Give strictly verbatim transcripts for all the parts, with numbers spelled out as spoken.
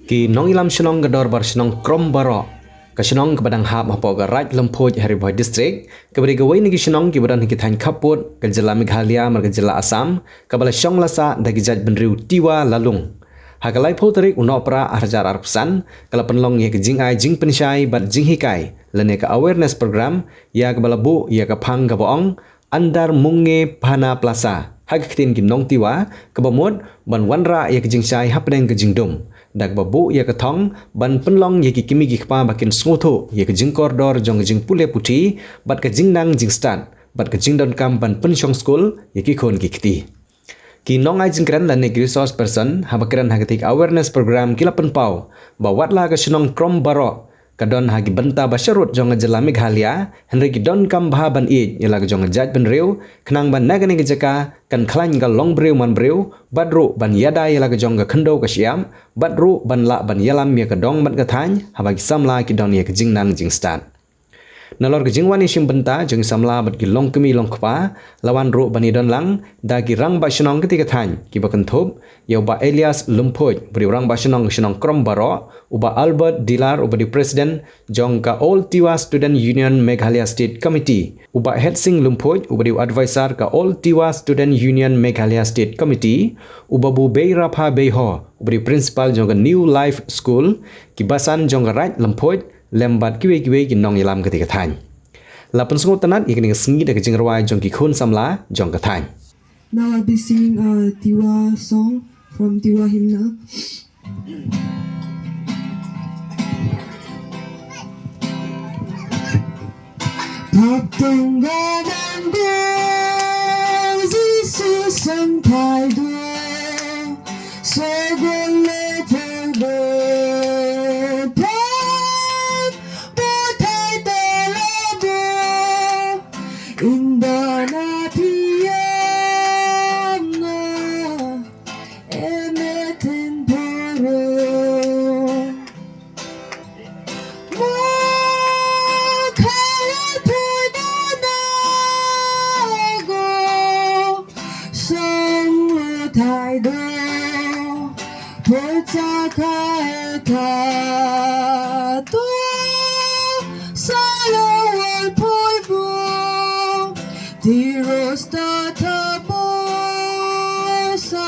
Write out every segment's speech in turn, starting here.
Ki nongialam shnong ka Dorbar Shnong Krom Baroh, ka shnong kaba dang hap hapoh ka Raid Lymphuid ha Ri Bhoi District, kaba dei kawei na ki shnong kiba don ha ki thaiñ khappud ka jylla Meghalaya mar ka jylla Assam, kaba la shong la sah da ki jaitbynriew Tiwa Lalung. Ha ka laiphew tarik u Nohprah arhajar arphewsan, ka la pynlong ïa ka jingai jingpynshai bad jinghikai lane ka awareness program, ïa kaba la buh ïa ka phang kaba ong Andar Munge Phana Plasa ha ka ktien ki nong Tiwa, kaba mut ban wanrah ïa ka jingshai hapdeng ka jingdum, da kaba buh ïa ka thong ban pynlong ïa ki kmie ki kpa ba kin sngewthuh ïa ka jingkordor jong ka jingpule puthi bad ka jingnang jingstad bad ka jingdonkam ban pynshong skul ïa ki khun ki kti. Ki nongai jingkren lane ki resource person haba kren ha katei ka awareness program ki la pynpaw ba watla ka shnong Krom Baroh ka don ha ki bynta ba sharud jong ka jylla Meghalaya, hynrei ki donkam bha ban ïeit ïa la ka jong ka jaitbynriew, khnang ba na kane ka jaka kan khlaiñ ka longbriew manbriew bad ruh ban ïada ïa la ka jong ka khyndew ka shyiap bad ruh ban lah ban ïalam ïa ka dong bad ka thaiñ haba ki samla ki don ïa ka jingnang jingstad. Nalor ka jingwan ïashim bynta jong ki samla bad ki longkmie longkpa, la wan ruh ban ïadon lang da ki rangbah shnong katei ka thaiñ kiba kynthup ïa u Bah Elias Lymphuid uba dei u rangbah shnong ka shnong Krom Baroh, u Bah Albert Dilar uba dei u president jong ka All Tiwa Student Union Meghalaya State Committee, u Bah Hetsing Lymphuid uba dei u advisor ka All Tiwa Student Union Meghalaya State Committee, u Babu Beirapha Beiho uba dei u principal jong ka New Life School, ki basan jong ka Raid Lymphuid, lem bad kiwei kiwei ki nongïalam katei ka thaiñ. La pynsngewtynnad ïa kane ka sngi da ka jingrwai jong ki khun samla jong ka thaiñ. Now I'll be singing a Tiwa song from Tiwa Hymna. Thaptung ganang do, Jisu sangthai do, sogol le thai do, thap, bo thai tala bo, indana thiang na. Eme thin thoro. Mo khala thoi dana go. Song lo thai do. Thoi cha khai tha to. Sa lo wal phoi bo. Tiros ta tha bo sa.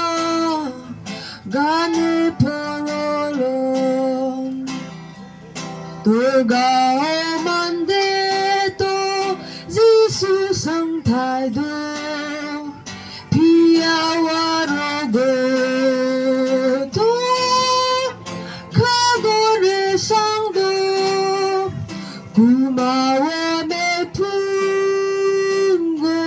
Gane phorolo. Turga o mande to Jisu sangthai do. Pia waro go to kha gore sang do. Kuma wa me phung go.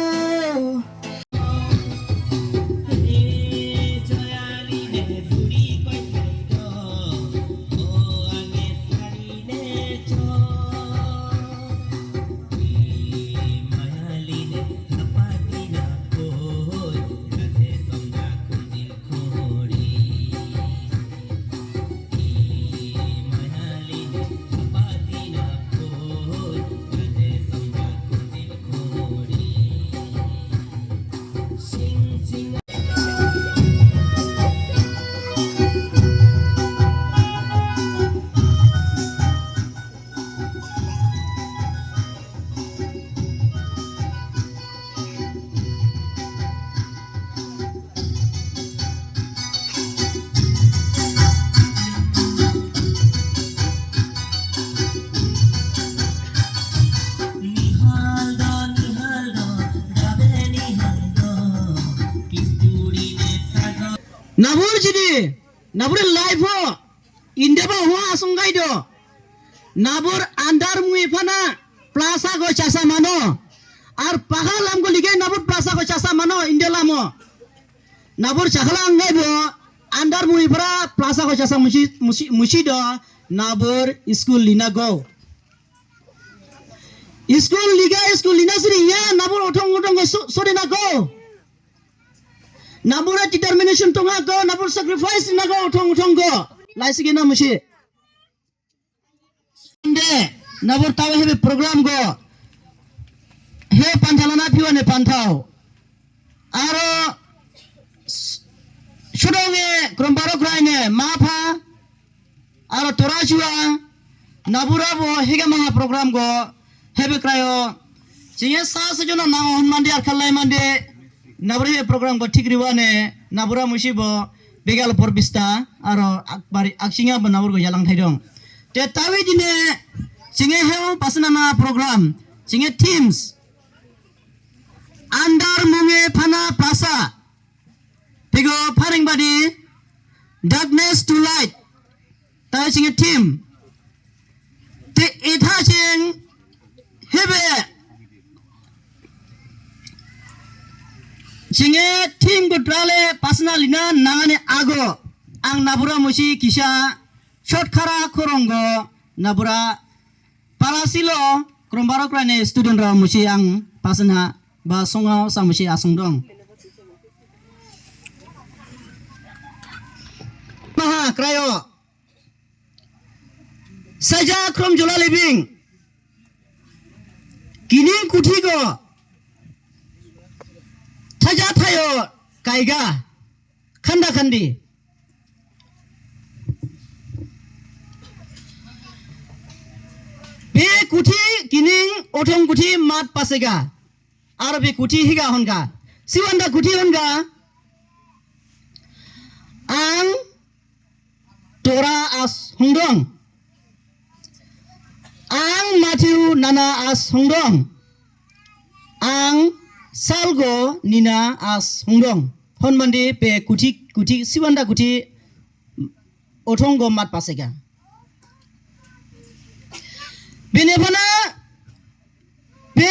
Nabur jidi, nabur life ho, India ba ho asong gai do. Nabur andar mui phana plasa go chasa mano. Ar paha lam go ligai nabur plasa go chasa mano India lamo. Nabur chakhala anggai bo andar mui phara plasa go chasa musi musi musi do nabur school lina go. School liga school lina siri ya nabur otong otong go so so dina go. Nabur determination tonga go nabur sacrifice na go otong otong go. Lai sigi na musi. De, nabor tawe hebe program go. He panthalana phiwane panthao. Aro s- sudonge krombaro kraine mapha. Aro torajua nabura bo hege maha program go hebe krayo. Chinge sa sejona nango honmande arkhalai mande. Nabura hebe program go thik riwane nabura musibo begal por bista aro akbari aksinga bo nabur go yalang thaidong. Te tawi dine chinge heu pasana na program chinge themes. Andar munge phana prasa. Pigo pharing badi darkness to light. Tawi chinge theme. Te itha ching hebe chinge theme go drale pasana lina nangane ago ang nabura musi kisa short khara khorongo nabura parasilo krombaro kraine student ra musi ang pasana ba songa sa musi asong dong. Maha krayo. Saja krom jola living. Kining kuthigo. Thaja thayo kaiga. Khanda khandi. Be kuthi kining othong kuthi mat pasega. Aro be kuthi higa honga. Siwanda kuthi honga. Ang Tora as hongdong. Ang Matthew nana as hongdong. Ang Salgo nina as hongdong. Honmandi pe kuthi kuthi siwanda kuthi othong go mat pasega. Bene phana pe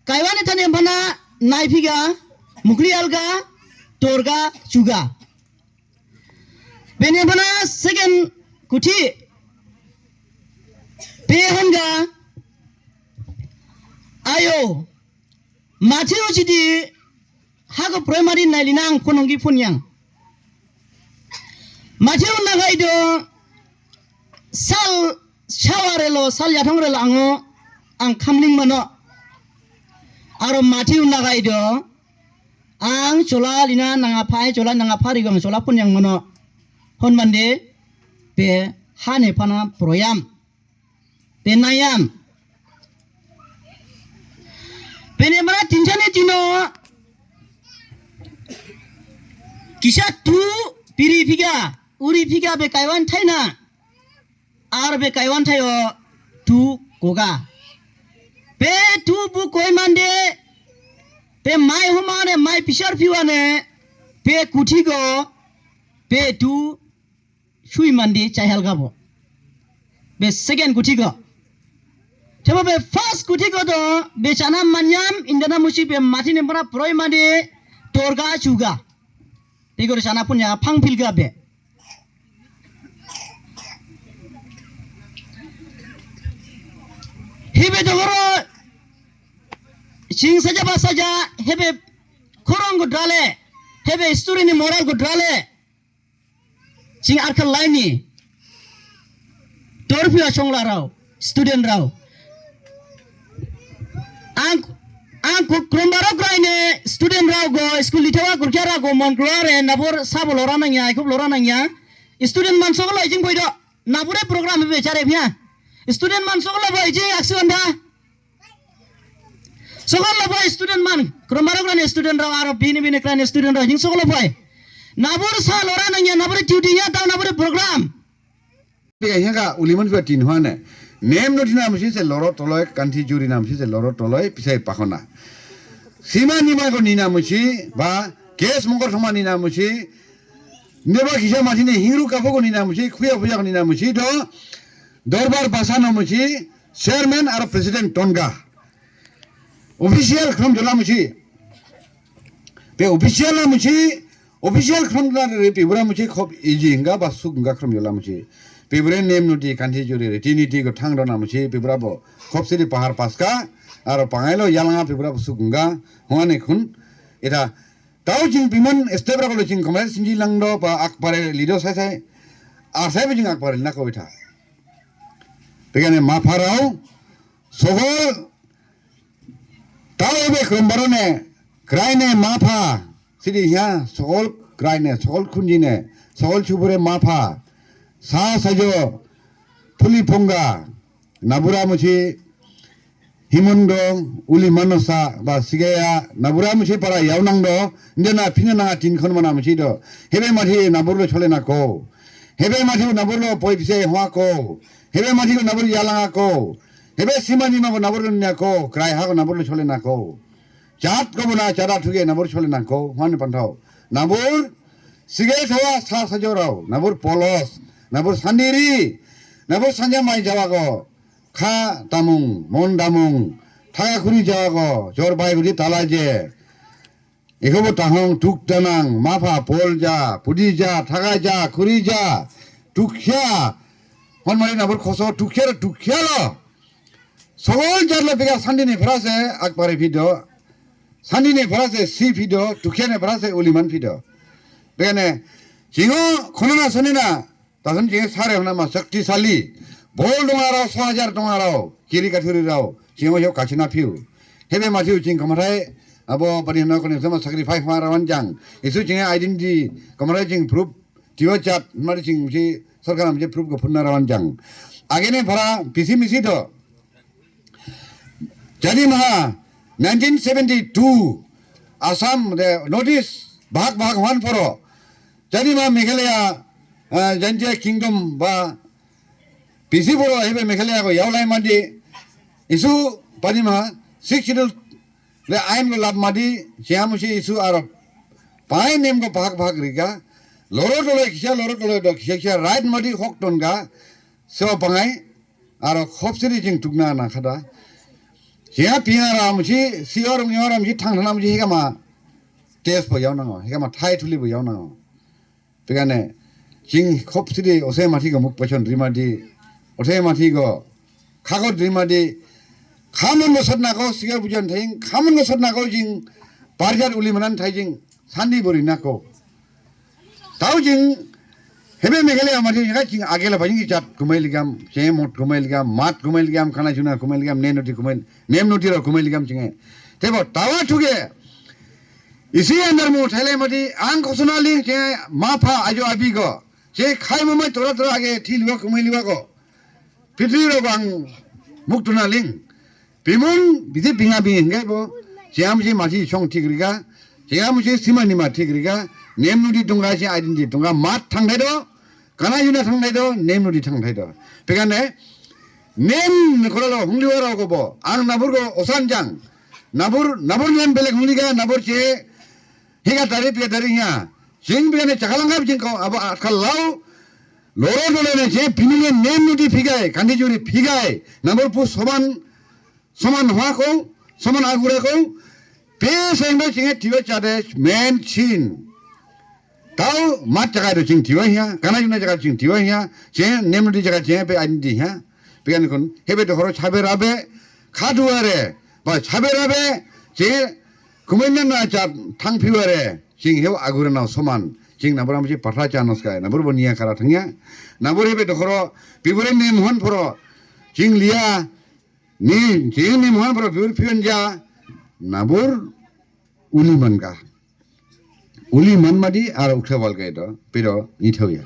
kaiwani thani phana naiphiga mukli alga torga chuga. Bene phana second kuthi pe honga ayo Matthew chidi hago primary nailina ang phonongi phonyang. Matthew nagai do sal shawarelo sal yathongrelo ango ang khamling mano. Aro Matthew nagai do ang chola lina nanga phai chola nanga phari gong chola phonyang mano. Honmande pe hane phana proyam. Penayam. Penemara tinjani tino kisa tu piri phiga uri phiga be kaiwan thaina ar be kaiwan thayo tu koga pe tu bu koi mande pe mai humane mai pisar phiwane pe kuthigo pe tu sui mandi chai halga bo. Be second kuthi go. Thebo be first kuthi go do be chana manyam indana musi be mati nembana proi mandi torga chuga. Tigor chana punya phang philga be. Hibe dogoro sing saja ba saja hebe khorong go drale hebe story ni moral go drale. Sing arkal laini. Torphiya songla rao, student rao. Ang ang krombarok raine student rao go school litawa kurkiara go mon kluare nabur sabo lora nangya, ikub lora nangya. Student man sokolo ijing boido. Nabure program be chare phiya. Student man sokolo bo ijing aksi wanda. Sokol lo boy student man, kromarok rani student rao aro bini bini krani student rao jing sokol lo boy. Nabur sa lora nangya, nabur duty ya tau nabur program. Pika hiya ka ulimun pika tin huane. Nem no dina musi se loro toloi, kanthi juri na musi se loro toloi, pisai pakona. Sima nima ko nina musi, ba, kes mongkor soma nina musi, neba kisa matine hingru kapo ko nina musi, khuya puya ko nina musi, do, dorbar basa no musi, chairman aro president tonga. Official khrom jola musi. Pe official na musi, official khrom jola re pe bura musi khop iji hinga ba suk hinga khrom jola musi. Pe bura nem nuti kanthi juri re tini ti go thang dona musi pe bura bo khop siri pahar paska aro pangailo yalanga pe bura bo suk hinga huane khun eta tau jing piman step ra kolo jing komai sinji langdo pa akpare lido sai sai. Ar sai jing akpare na ko itha. Pegane mapharao, sogol, tao ebe krombarone, kraine mapha, sidi hiya, sogol kraine, sogol khunjine, sogol chubure mapha, sa sajo, puli ponga, nabura muchi, himon dong, uli manosa, ba sigaya, nabura muchi para yaunang do, ndena pina nanga tin khon mana muchi do. Hebe mathi nabur lo chole nako. Hebe mathi nabur lo poi pise hwa ko. Hebe mathi nabur yalanga ko. Hebe simani ma nabur lo nya ko. Krai ha ko nabur lo chole nako. Chat ko bona chada thuge nabur chole nako. Hwan pantau. Nabur sige thoa sa sajorao. Nabur polos. Nabur sandiri. Nabur sanja mai jawa ko. Kha tamung, mon damung, thaga khuri jago, jor bai gudi tala je. Ekobo tahong tuk tanang, mapha pol ja, pudi ja, thaga ja, khuri ja, tukya. Hon mari nabur khoso, tukya ra tukya lo. Sogol jar lo pega sandi ne phrase, akpare phido. Sandi ne phrase, si phido, tukya ne phrase, uliman phido. Pega ne, chingo, khonana sonina, Tasan jing sare hona ma shaktisali. Bol dongarao, sahajar dongarao, kiri kathuri rao, jing yo kachina phiu. Hebe mathiu jing kamathai, abo bani hona kone sama sacrifice ma rawan jang. Isu jing identity, kamathai jing proof, tiwa chat, mari jing si sarkar am je proof ko phunna rawan jang. Agene phara, pisi misi do. Jadi maha, nineteen seventy-two, Assam, de, North East, bahag bahag hwan phoro. Jadi maha Meghalaya, ah, Jaintia Kingdom ba, pisi phoro hebe Meghalaya ko yaulai madi. Isu, pani maha, Sixth Schedule, le ain ko lab madi, siamusi isu aro. Pai nem ko bahag bahag riga. Loro tolo kisa, loro tolo do kisa kisa, right madi hok ton ga. So pangai, Aro khopsiri jing tukna na khada. Jia piya ram ji, si oram yoram ji, thang thanam ji, hikama test bo yau nango, hikama thai thuli bo yau nango. Pegane, jing khopsiri ose mathi go muk pachon rima di, ose mathi go khagot rima di, khamon go sotna go, siga bujan thing, khamon go sotna go jing, parjar uli manan thai jing, Sandi bori nako. Tau jing, hebe Meghalaya mati jing, jing agela bajing jat kumai ligam, jing mot kumai ligam, mat kumai ligam, kana juna kumai ligam, nem noti kumai, nem noti ro kumai ligam jing. Tebo tawa thuge. Isi andar mu thaile mati, ang khosona ling jing, mapha ajo abi go. Jing khai mamai tora tora age thi liwa kumai liwa go. Pitri ro bang muk tuna ling. Pimun bisi pinga bing hinggai bo. Jing amusi masi song thik riga. Jing amusi sima nima thik riga. Nem nodi tongga si identity tongga mat thangthai do. Kana yuna thangthai do. Nem nodi thangthai do. Pegane nem ne khoralo hungliwa rao ko bo. Ang nabur go osan jang. Nabur, nabur nem belek hungliga nabur che. Higa tari pia tari hiya. Jing pegane chakalang gap jing ko abo atkal lau. Loro dole ne je pininge nem nudi phigai, kandi juri phigai, nabur pu soman, soman hwa ko, soman agura ko, pe seng do chinge tiwa chade men chin. Tau mat jaga do ching tiwa hiya, kana juna jaga ching tiwa hiya, je nem nudi jaga je pe andi hiya. Pegan kun, hebe to horo chabe rabe, khaduare, ba chabe rabe, je kumena na cha thang phiware. Jing heu agura nao soman. Jing nabur amchi patha cha nos kai. Nabur bo niya khara thangya. Nabur hebe dokhoro. Pibure ni mohon phoro. Jing liya. Ni, jing ni mohon phoro. Pibur pion ja. Nabur uli man ga. Uli man madi ar ukhe wal gai do. Pido ni thauya.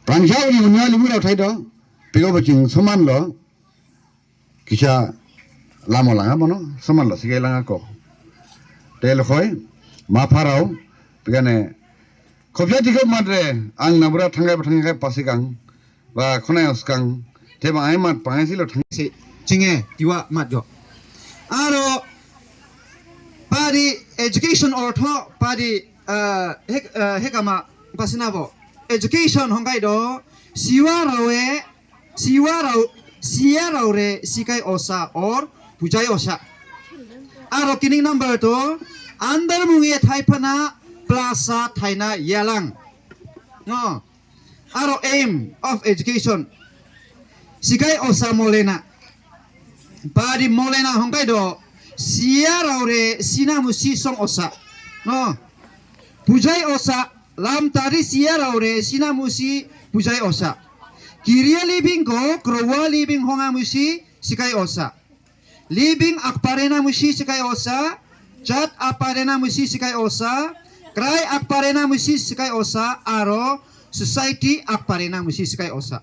Prangsa uli unya libu rao thai do. Pigo bo jing soman lo. Kisa lamo langa bono, soman lo sigai langa ko. Te lokhoi, ma pharao, pegane, khopja dikho madre, ang nabura thanggai ba thanggai pasigang, ba khonai oskang, te ba ai mat pangai silo thang. Si, chinge, tiwa mat jo. Aro, padi education ortho, padi, eh, hek, eh, hekama, pasinabo. Education hongkai do, siwa rawe, Siwa rao, siya rao re sikai osa or pujai osa. Aro kining number to, andar mungi thaiphana plasa thaina yalang. No. Aro aim of education. Sikai osa molena. Badi molena hongkai do, siya rao re sina musi song osa. No. Pujai osa, lam tari siya rao re sina musi pujai osa. Kiriya living ko krowa living honga musi sikai osa. Living akparena musi sikai osa. Jat akparena musi sikai osa. Krai akparena musi sikai osa. Aro society akparena musi sikai osa.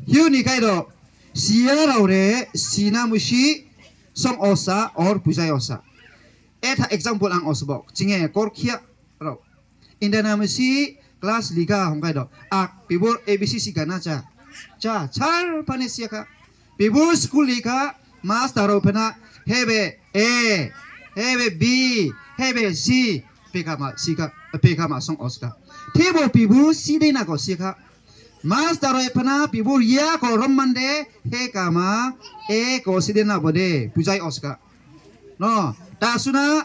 Hiu ni kai do. Siya rao re sina musi song osa or pujai osa. Etha example ang osbok. Chinge kor khia rao. Indana musi class lika hongkai do. Ak pibur A B C sika na cha. Cha, char pane siaka. Pibur school lika master rao phana hebe A, hebe B, hebe C. Pekama sika, pekama song oska. Thebo pibur si de na ko sika. Master rao phana pibur ya ko rommande hekama A ko si de na bo de. Pujai oska. No, ta suna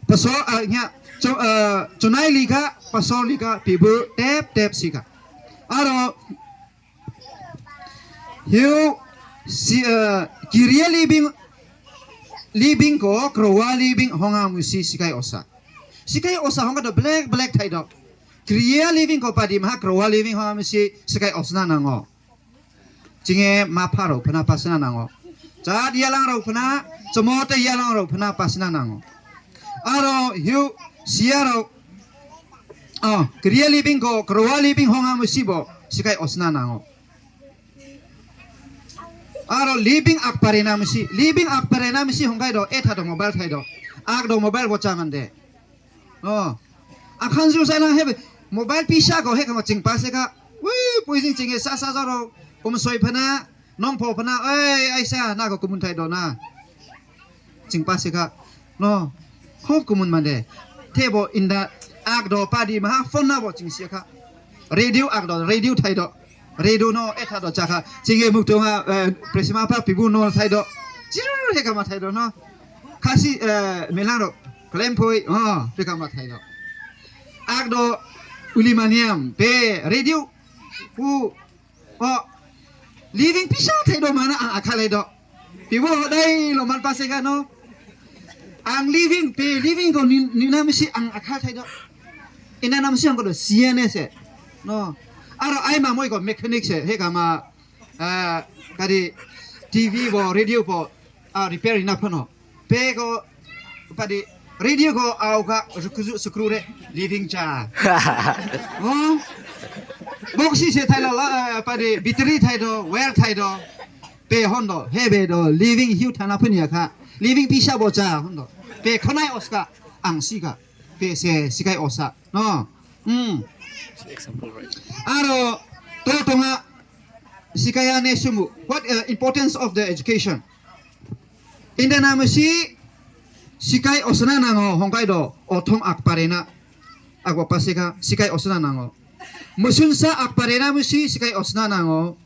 pasal, ah, nya, chu-, ah, chunai lika, pasal lika, pibur tep tep sika. Aro, hiu, si, ah, kiriya living, living ko, krowa living, honga musi sikai osa. Sikai osa honga do black, black thai do. Kiriya living ko padi maha krowa living honga musi sikai osna nango. Chinge mapha rao phana pasna nango. Jat yalang rao phana, chomote yalang rao phana pasna nango. Aro hiu siya rao. Oh, kiriya living ko, krowa living honga musi bo, sikai osna nango. Aro living akparena musi, living akparena musi hongkai do, etha do mobile thai do. Ak do mobile bo chamande. Oh. Akhan ju sana hebe mobile pisa ko hekama ching paseka. Wi, puising chinge sa sa jaro. Kum soi phana, nong pho phana, ai, ai sa, na ko kumun thai do na. Ching paseka. No. Khop kumun mande. Thebo inda ak do padi maha phone na bo ching siaka. Radio ak do, radio thai do. Redu no etha do chakha. Chinge muktonga, eh, presima pa pibu no thai do. Chir hekama thai do no. Khasi, eh, melang do. Klem phoi, oh, hekama thai do. Ak do ulimaniam, pe, redu, u, o, living pisa thai do mana ang akhalai do. Pibu hodai lo man paseka no. Ang living, pe, living ko ni, ni namisi ang akhal thai do. Ina namisi ang ko do, siane se. No. Aro ai mamoi ko mechanic se, hekama, ah, kadi T V bo, radio bo, ah, repair ina phano. Pe ko, padi, radio ko au ka, sukuju, sukru re, living cha. Oh. Boksi se thai lo la, eh, padi, battery thai do, wire thai do. Pe hondo, hebe do, living hiu thana phun ya kha. Living pisa bo cha, hondo. Pe khonai oska, ang sika. Pe se, sikai osa. No. Hmm. Aro, to tonga, sikaya ne sumu. What, uh, importance of the education? Inda na musi, sikai osna nango, hongkai do, othong akparena. Agwa pasika, sikai osna nango. Musunsa akparena musi, sikai osna nango.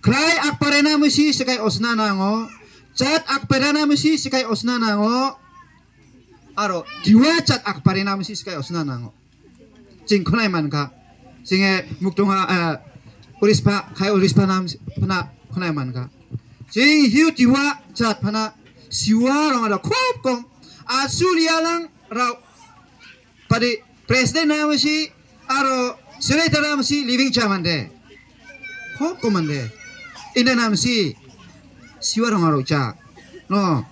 Krai akparena musi sikai osna nango. Chat akparena musi sikai osna nango. Aro, diwa chat akparena musi sikai osna nango. Ching khonai man kha. Chinge muktonga, eh, urispa, khai urispa nam phana khonai man kha. Ching hiu diwa chat phana siwa rong ada khop kom. Asul yalang rao. Padi president na musi, aro senator na musi living cha mande. Khop ko mande. Inda na musi siwa rong aro cha. No.